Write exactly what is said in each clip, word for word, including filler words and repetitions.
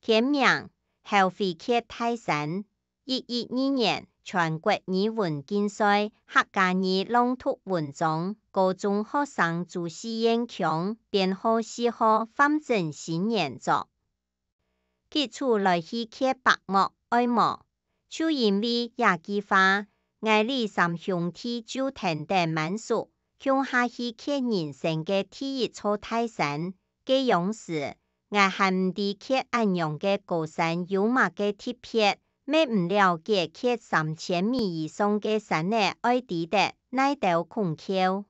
簡名後飛屐大山。一一二年，全國語文競賽客家語朗讀文章，高中學生朱世彥，編號四號，范振興原作。 急出來去屐白幕，愛無？就因為這句話，𠊎俚三兄弟就跈等滿叔，共下去屐人生个第一座大山。該央時，𠊎還毋知屐恁樣个高山有麼个特別，乜毋了解屐三千米以上个山仔愛知得哪兜孔竅。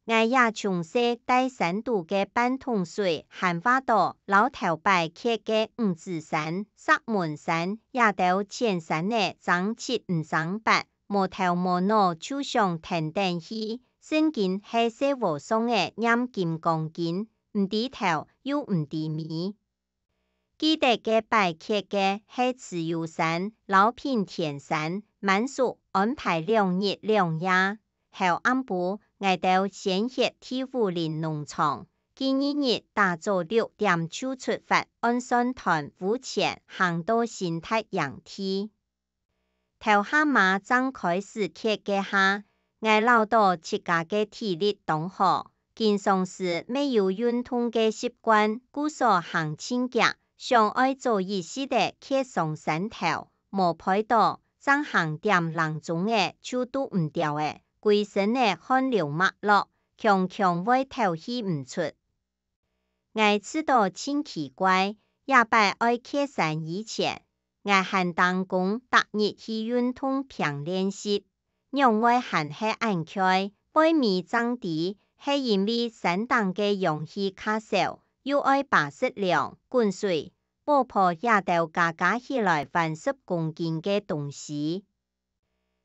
𠊎也從細戴山肚个半桶水，還話著摎頭擺屐个五指山、石門山這兜淺山仔爭七毋爭八，無頭無腦就想跈等去，聖經係細和尚仔唸金剛經，毋知頭又毋知尾。 記得該擺屐个係慈幼山摎品田山，滿叔安排兩日兩夜。後暗晡，𠊎兜先歇第五林農場，第二日打早六點就出發，按算斷烏前行到新達營地。 頭下嘛正開始屐該下，𠊎恅著自家个體力當好，經常時乜有運動个習慣，故所行盡遽，想愛早一息仔屐上山頭，無背著，正行點零鐘仔就肚毋枵咧，歸身仔汗流脈落，強強會敨氣毋出。 𠊎試著盡奇怪，這擺愛屐山以前，𠊎還當功逐日去運動拚練習，仰會還係恁𤸁？背尾正知，係因為山頂个氧氣較少，又愛扒食糧、滾水、補破這兜加加起來還十公斤个東西。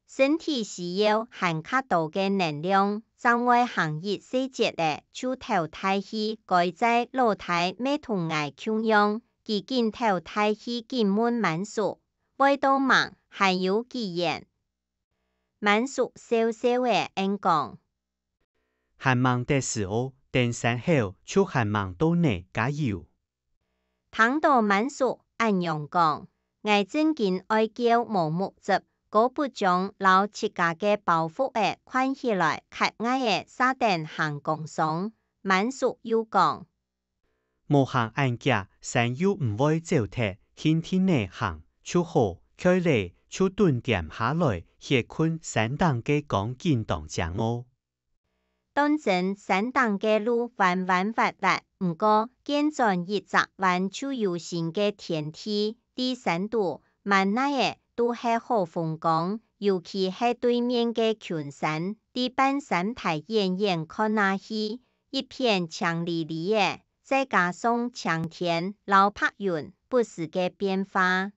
身體需要還較多个能量，正會行一細節仔就敨大氣，該哉老弟乜同𠊎共樣，佢緊敨大氣緊問滿叔：「會到吂？還有幾遠？」滿叔笑笑仔應講：「還吂得時哦，登山後就還吂到呢，加油！」 聽著滿叔恁樣講，𠊎正經愛噭無目汁，姑不將摎自家个包袱仔擐起來，㧡𠊎仔煞等行崗上。滿叔又講：「莫行恁遽，山又毋會走忒，定定仔行就好，𤸁咧就蹲點下來歇睏，山頂个光景當靚哦。」 當真山頂个路彎彎斡斡，毋過見轉一隻彎就有新个天地。在山肚，滿哪仔都係好風光，尤其係對面个群山，在半山排遠遠看下去，一片青離離仔，再加上青天摎白雲不時个變化。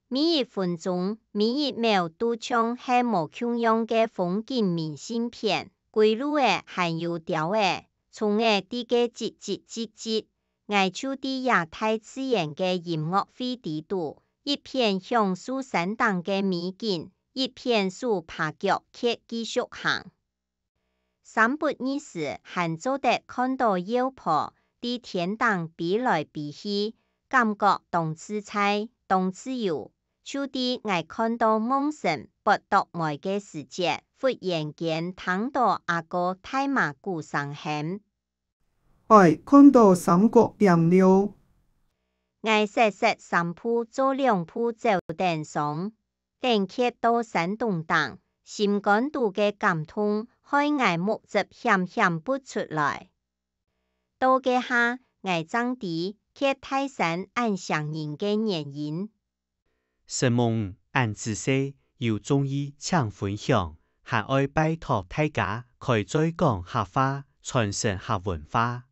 每一分鐘、每一秒都像係無共樣个風景明信片，歸路仔還有鳥仔、蟲仔在該吱吱吱吱。𠊎就在這大自然个音樂會裡肚，一片享受山頂个美景，一片手揹腳蹶繼續行。 三不二時還做得看著鷂婆在天頂飛來飛去，感覺當自在、當自由。就在𠊎看著望神發著呆个時節，忽然間聽著阿哥大嫲牯聲喊：「哎，看著三角點了！」𠊎煞煞三步做兩步走等上。 等蹶到山洞頂，心肝肚个感動害𠊎目汁險險濺出來。到該下，𠊎正知蹶大山恁唌人个原因。承蒙你恁仔細，有中意請分享，還愛拜託大家開嘴講客話，傳承客文化。